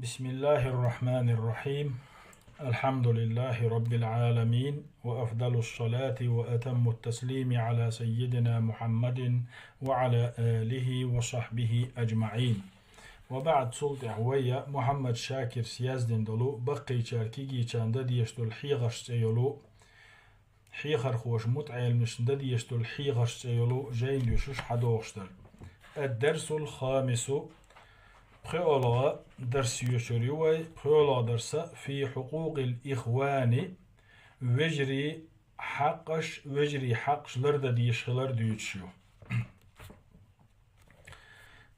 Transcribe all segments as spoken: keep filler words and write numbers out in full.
بسم الله الرحمن الرحيم. الحمد لله رب العالمين، وأفضل الصلاة وأتم التسليم على سيدنا محمد وعلى آله وصحبه أجمعين. وبعد، цул тӀехьа вай Мухьаммад Шакира яздина долу, баккхийчара кегийчарна дан дезаш долу хьехарш цӀе йолу, хьехархоша мутаӀеламашна дан дезаш долу хьехарш цӀе йолу жайна доьшуш хьадогӀуш дара. Ад-дарсул хамису, пхоьалгӀа дарс йоьшур ю вай, пхоьалгӀа дарс фи хьукъукъил ихвани, вежарий хьакъаш, вежарий хьакъаш лардан дезаш хилар дуьйцуш ю.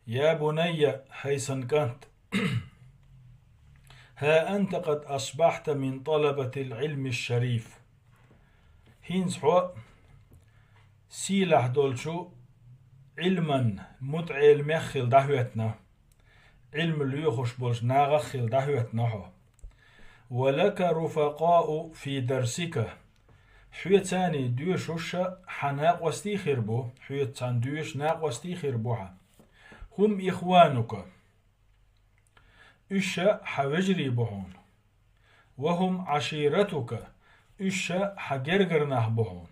يا بني، хӀай сан кӀант, ها أنت قد أصبحت من طلبة العلم الشريف. ХӀинца хьо сийлахь долчу Ӏилман мутаӀеламех хилла дӀахӀоьттина, Ӏилма лоьхуш болчу нахах хилла дӀахӀоьттина хьо. ولك رفقاء في درسك. Хьоьца цхьаьна доьшуш хьан накъостий хир бу, хьоьца цхьаьна доьшуш накъостий хир бу хьан. هم إخوانك. Уьш хьан вежарий бу хьуна. وهم عشيرتك. Уьш хьан гергара нах бу хьуна.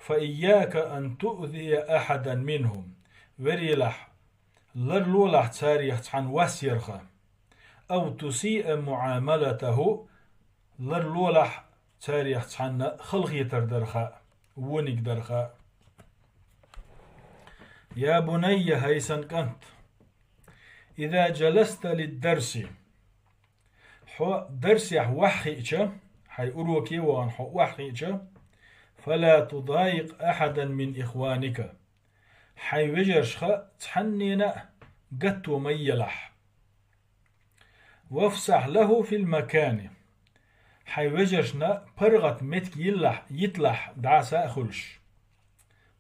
فإياك أن تؤذي أحدا منهم. Верийлахь, ларлолахь царех цхьанна вас ярх. أو تسيء معاملته. Ларлолахь царех цхьанна халахетар дарх, вониг дарх. يا بني، хӀай сан кӀант, إذا جلست للدرس. Хьо дарсехь охьахиъча, хьайн уроке вахана хьо охьахиъча, فلا تضايق أحدا من إخوانك. Хьайн вежаршха цхьаннена а гатто ма елахь. وافسح له في المكان. Хьайн вежаршна паргӀат меттиг йиллахь, йитлахь, дӀаса а хуьлуш.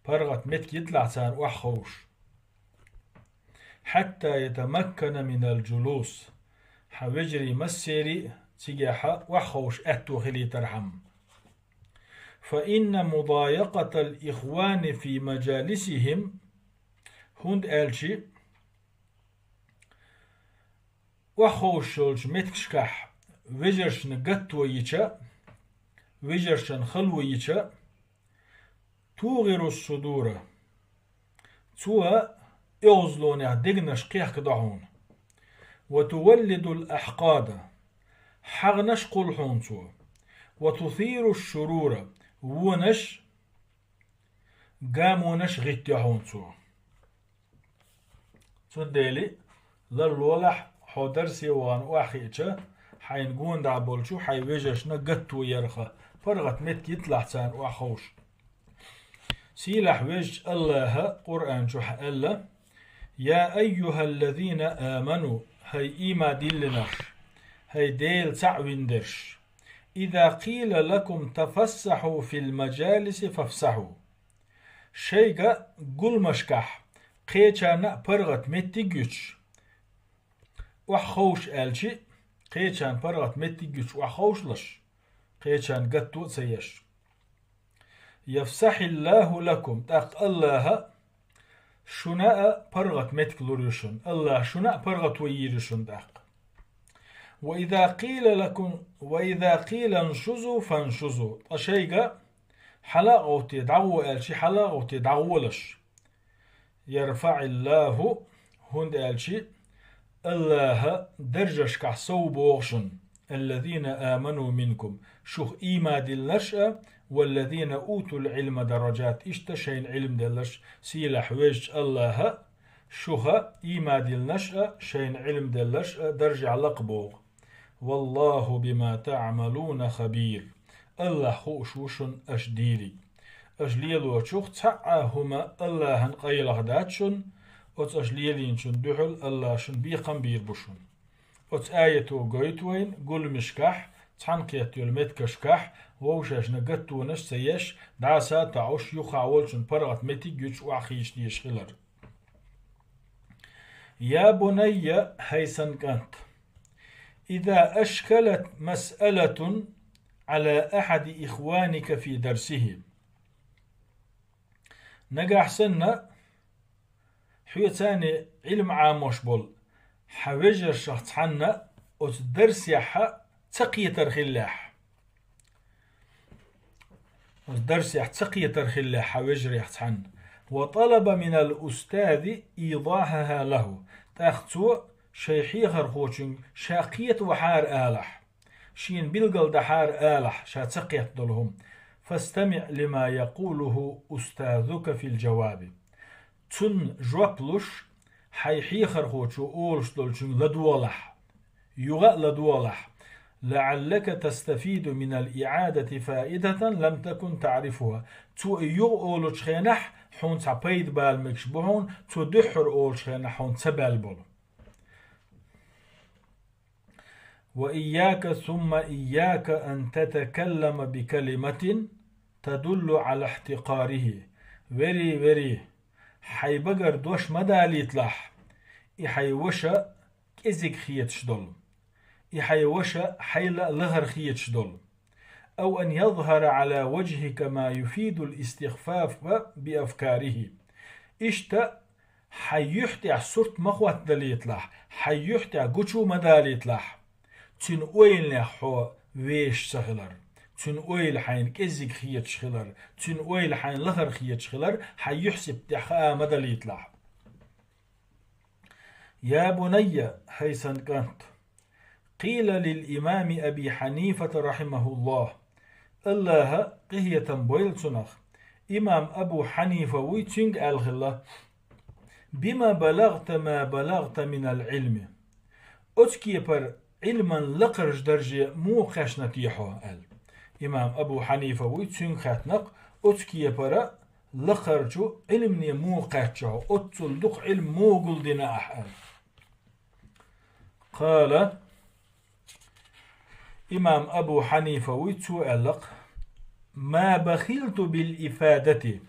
ПаргӀат меттиг йитлахь царна охьаховш. حتى يتمكن من الجلوس. Хьан вежарий массерий а цигахь охьаховш аьтто хилийтархьама. فإن مضايقة الإخوان في مجالسهم. ХӀунда аьлча охьаховш йолчу меттигашкахь вежаршна гатто йича, вежаршна хало йича, توغر الصدور. Цо оьгӀазлонех дегнаш кхехкадо хьуна. وتولد الأحقاد. ХьагӀнаш кхуллу хьуна цо. وتثير الشرور. Вонаш, гамонаш гӀиттайо хьуна цо. Цундела ларлолахь, хьо дарсе вахана охьахиъча, хьайна гондӀа болчу хьайн вежаршна гатто ярх, паргӀат меттиг йитлахь царна охьаховш. Сийлахь везачу АллахӀа Къуръан чохь аьлла: يا أيها الذين آمنوا, хӀай ийман диллинарш, хӀай Дела цхьаъ вина дерш, إذا قيل لكم تفسحوا في المجالس فافسحوا. Шайга гуламашкахь кхечарна а паргӀат меттиг а юьтуш, охьаховш аьлча, кхечарна паргӀат меттиг а юьтуш охьаховшалаш, кхечарна гатто а ца еш. يفسح الله لكم, тӀаккха АллахӀа шуна а паргӀат меттиг лур ю шуна, АллахӀа шуна а паргӀато йийр ю шуна тӀаккха. وإذا قيل لكم، وإذا قيل انشزوا فانشزوا. Ткъа шайга хьала а гӀовтте дӀагӀо аьлча, хьала а гӀовтте дӀагӀолаш. يرفع الله, хӀунда аьлча АллахӀа даржашкахь сов боху шуна: الذين آمنوا منكم, шух ийман диллинарш а, والذين أوتوا العلم درجات, иштта шайна Ӏилма делларш, сийлахь везачу АллахӀа шуха ийман диллинарш а, шайна Ӏилма делларш а даржехь лакха боху. والله بما تعملون خبير. АллахӀ хууш ву шуна аша дийриг. Аша лелочух цхьа а хӀума АллахӀан къайлаха дац шуна, оцу аша лелийначун дуьхьал АллахӀа шуна бекхам бийр бу шуна. Оцу аято гойту вайна гуламашкахь, цхьаьнакхетта йолу меттигашкахь вовшашна гаттонаш а ца еш, дӀаса а таӀуш, юххехь волчун паргӀат меттиг а юьтуш охьахийча дезаш хилар. يا بني, хӀай сан кӀант, إذا أشكلت مسألة على أحد إخوانك في درسه. Нагахь санна, хьоьца цхьаьна Ӏилма Ӏамош болу хьан вежаршах цхьанна Оцу дарсехьа ца кхетар хиллехь. Оцу дарсехь ца кхетар хиллехь хьан вежарех цхьанна. وطلب من الأستاذ إيضاحها له. ТӀаккха цо шайн хьехархочуьнга ша кхета вахьара алахь. Шена билгал дахьара алахь, ша ца кхетта долу хӀума. فاستمع لما يقوله أستاذك في الجواب. Цунна жоп луш, хьайн хьехархочо олуш долчуьнга ладогӀалахь, юха а ладогӀалахь. لعلك تستفيد من الإعادة فائدة لم تكن تعرفها. Цо и юха олучу хенахь, хьуна цхьа пайда бала мегаш бу хьуна, цо дуьххьара олучу хенахь хьуна ца баьлла болу. وإياك ثم إياك أن تتكلم بكلمة تدل على احتقاره. Вери, вери, хьайн багара дош ма далийталахь, и хьайн ваша кӀезиг хеташ долу, и хьайн ваша хьайла а лахара хеташ долу. أو أن يظهر على وجهك ما يفيد الاستخفاف بأفكاره. Иштта хьайн юьхь тӀехь сурт ма хӀоттадалийталахь, хьайн юьхь тӀехь гучу ма далийталахь. Цуьнан ойланех хьо вешаш ца хилар, цуьнан ойла хьайна кӀеззиг хеташ хилар, цуьнан ойла хьайна лахара хеташ хилар хьайн юьхь-сибат тӀехь хаа ма далийталахь. يا بني, хӀай сан кӀант, قيل للإمام أبي حنيفة رحمه الله. АллахӀа къинхетам бойла цунах. Имам Абу Хьанифа вуй, цуьнга аьлла хилла: بم بلغت ما بلغت من العلم؟ Оцу кепара Ӏилман лакхарчу дарже муха кхаьчна те хьо, аьлла. Имам Абу Хьанифа вуй, цуьнга хаьттина-кх, оцу кепара лакхарчу Ӏилмане муха кхаьчча хьо, оццул дукха Ӏилма муха гулдина ахь, аьлла. Къала, имам Абу Хьанифа вуй, цо аьлла-кх: ما بخلت بالإفادة.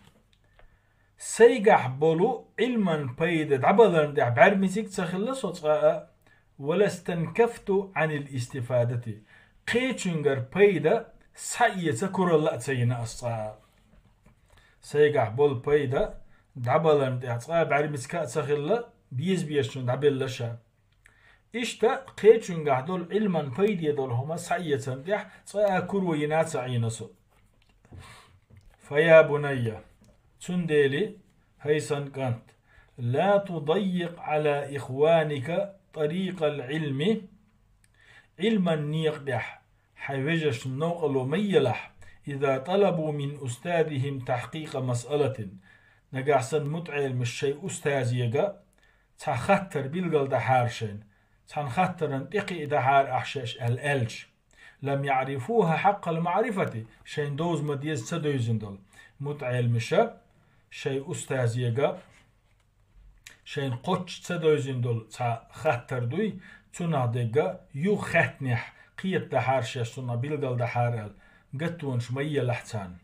Сайгахь болу Ӏилман пайда дӀабаларна тӀехь бӀаьрмециг ца хилла со цкъа а, ولا استنكفت عن الاستفادة. Кхечуьнгара пайда схьаэца куралла а ца йина ас цкъа а. Сайгахь болу пайда дӀабаларна тӀехь цкъа а бӀаьрмециг а ца хилла, беза-безачунна дӀабелла ша. Иштта кхечуьнгахь долу Ӏилман пайде долу хӀума схьаэцарна тӀехь цкъа а куро йина а ца Ӏийна со. فيا بني, цундела, хӀай сан кӀант, لا تضيق على إخوانك طريق العلم. Ӏилман некъа тӀехь хьайн вежаршна новкъарло ма елахь, إذا طلبوا من أستاذهم تحقيق مسألة. Нагахь санна мутаӀеламаш шайн устазега цхьа хаттар билгал дахьара шайна, цхьана хаттаран тӀекхиа дахьара ахь шаьш аьлла аьлча, لم يعرفوها حق المعرفة, шайна довза ма деза ца девзина долу. МутаӀеламаша шайн устазега шайна кхоччуш ца девзина долу цхьа хаттар дуй, цунах дерг юха хаьттинехь, кхета дахьара шаьш, цунах билгал дахьара аьлла, гаттонаш ма елахь царна.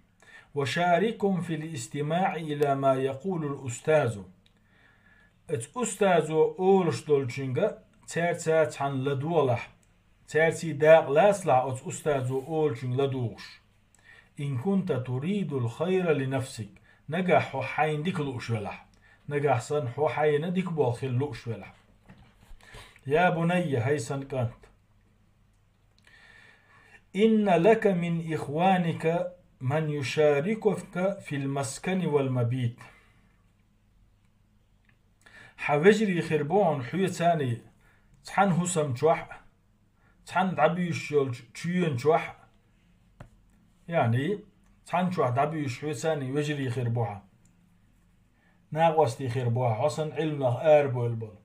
وشاركهم في الاستماع إلى ما يقول الأستاذ. Оцу устазо олуш долчуьнга цаьрца цхьаьна ладогӀалахь, цаьрций дакъа лацалахь оцу устазо олучуьнга ладугӀуш. إن كنت تريد الخير لنفسك, нагахь хьо хьайна дика лууш велахь, нагахь санна хьо хьайна дика болх хила лууш велахь. يا بني, хӀай сан кӀант, إن لك من إخوانك من يشاركك في المسكن والمبيت. Хьан вежарий хир бу хьуна хьоьцаний цхьана хӀусам чохь а, цхьана дӀабуьйшуш йолчу чоьна чохь а, яъни, цхьана чохь дӀабуьйшуш хьоьцаний вежарий хир бу хьан. Накъостий хир бу хьан, хьо санна Ӏилманах арабевлла болу.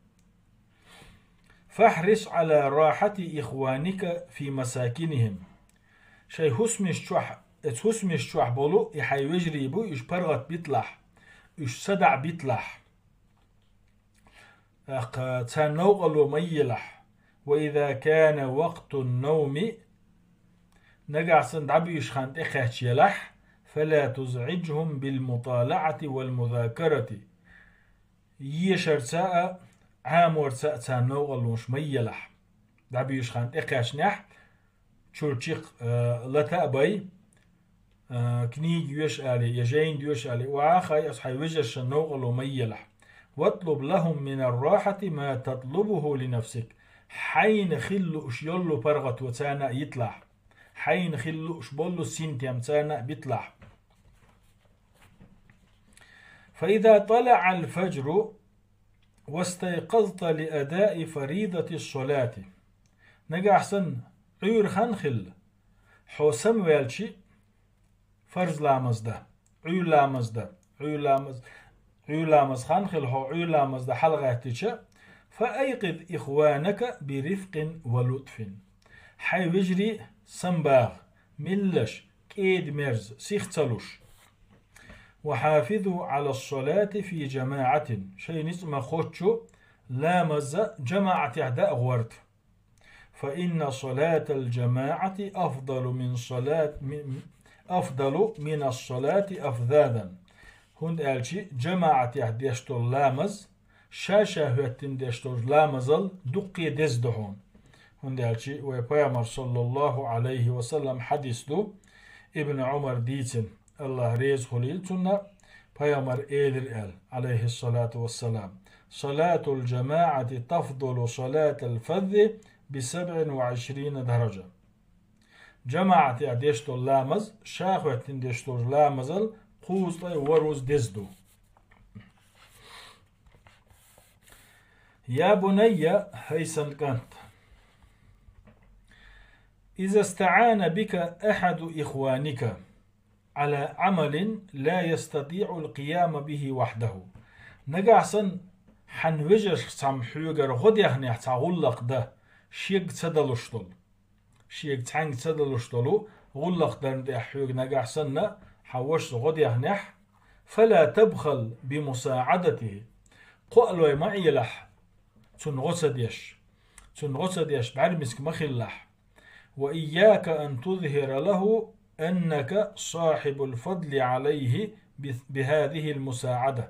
فاحرص على راحة إخوانك في مساكنهم. Шайн хӀусамаш чохь, оцу хӀусамаш чохь болу и хьайн вежарий бу, уьш паргӀат биталахь, уьш садаӀа биталахь. ТӀаккха царна новкъарло ма елахь. وإذا كان وقت النوم, нагахь санна дӀабуьйшучу хан тӀекхаьчча елахь, فلا تزعجهم بالمطالعة والمذاكرة. Ешарца а, Ӏаморца а царна новкъарлонаш ма елахь. ДӀабуьйшучу хан тӀекхаьчнехь, чуьра чекх, а, лата а бай, а, книга йоьшу алий, я жайна доьшу алий, охьа а хай, оцу хьайн вежаршна новкъарло ма елахь. واطلب لهم من الراحة ما تطلبه لنفسك. Хьайна хила лууш йолу паргӀато царна а йитлахь. Хьайна хила лууш болу синтем царна а битлахь. فإذا طلع الفجر واستيقظت لأداء فريضة الصلاة. Нагахь санна Ӏуьйра хан хилла, хьо самаваьлчи, фарз ламаз дан, Ӏуьйра ламаз дан, Ӏуьйра ламаз, Ӏуьйра ламаз хан хилла хьо Ӏуьйра ламаз дан хьалагӀаьттича, فأيقظ إخوانك برفق ولطف. Хьайн вежарий самабагӀа, меллаша, кӀеда-мерза, сих ца луш. وحافظوا على الصلاة في جماعة. Шайн ницкъ ма-кхоччу ламаз жамаӀатехь дан а гӀорта. فإن صلاة الجماعة أفضل من صلاة، من، أفضل من الصلاة أفذاذا. ХӀунда аьлча жамаӀатехь деш долу ламаз ша-ша хӀоьттина деш долчу ламазал дуккха деза ду хьуна. ХӀунда аьлча вай Пайхамар, саллаллаху Ӏалайхи ва саллам, хьадис ду, Ибн Ӏумар дийцина, АллахӀ реза хуьлийла цунна, Пайхамар элира аьлла, Ӏалайхиссалату вассалам: صلاة الجماعة تفضل صلاة الفذ بسبع وعشرين درجة. ЖамаӀатехь деш долу ламаз ша хӀоьттина деш долчу ламазал кхузткъе ворхӀазза деза ду. يا بني, хӀай сан кӀант, إذا استعان بك أحد إخوانك على عمل لا يستطيع القيام به وحده. Нагахь санна хьан вежаршка цхьамма хьоьгара гӀо дехнехь цхьа гӀуллакх дан, шега ца далуш долу. Шега цхьаьнга ца далуш долу гӀуллакх дарна тӀехь хьоьга нагахь санна хьан вашас гӀо дехнехь, فلا تبخل بمساعدته. Кхоалой ма Ӏелахь, цунна гӀо ца деш, цунна гӀо ца деш бӀаьрмиска ма хилалахь. وإياك أن تظهر له أنك صاحب الفضل عليه بهذه المساعدة.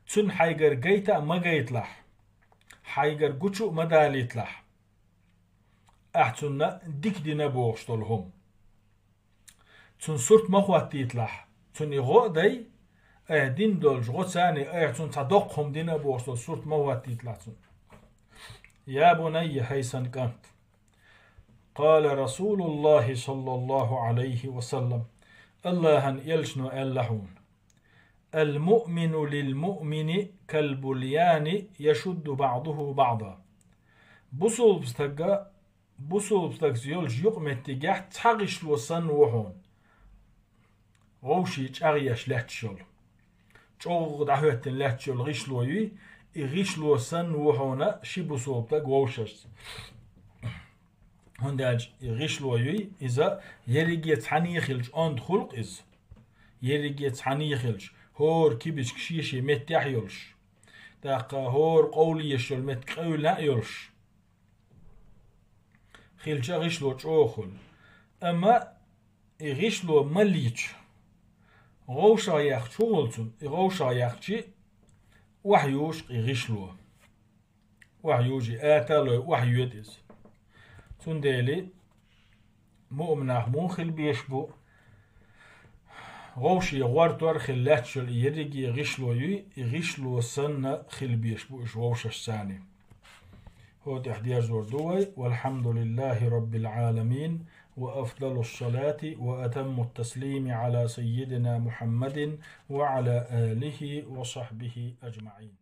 Цунна хьайгара гайта а ма гайталахь, хьайгара гучу а ма далийталахь. Ахь цунна дика дина бохуш долу хӀума. Цунна сурт ма хӀоттийталахь, цунна и гӀо а дай, айхьа дина долчу гӀо царний айхьа цунна цхьа доккха хӀума дина а бохуш долу сурт ма хӀоттийталахь цунна. يا بني, хӀай сан кӀант. قال رسول الله صلى الله عليه وسلم, АллахӀан элчано аьлла хьуна: المؤمن للمؤمن كالبنيان يشد بعضه بعضا. Бусулба стага, бусулба стагца йолчу юкъаметтигехь цхьа гӀишло санна ву хьуна. Вовшийн чӀагӀъеш лаьтташ йолу, чӀогӀа дӀахӀоьттина лаьтташ йолу гӀишло юй, и гӀишло санна ву хьуна ши бусулба стаг вовшашца. ХӀунда аьлча и гӀишло юй, иза ерриге цхьаьний хилча онда хуьлу-кх иза. Ерриге цхьаьний хилча, хӀора кибичка шен-шен меттехь а йолуш, тӀаккха хӀора къовла езаш йолу меттиг къевлина а йолуш хилча, гӀишло чӀогӀа хуьлу. Амма и гӀишло ма лийча, вовшах яхча хӀун хуьлу цунна? И вовшах яхча, охьаюжу-кх и гӀишло. Охьаюжу, аталой охьайоьду иза. Цундела муъминех муха хила безаш бу? Вовшийн гӀортор хила лаьтташ йолу и ерриге гӀишло юй, и гӀишло санна хила безаш бу уьш вовшашцаний. ХӀокху тӀехь дерзор ду вай: والحمد لله رب العالمين، وأفضل الصلاة وأتم التسليم على سيدنا محمد وعلى آله وصحبه أجمعين.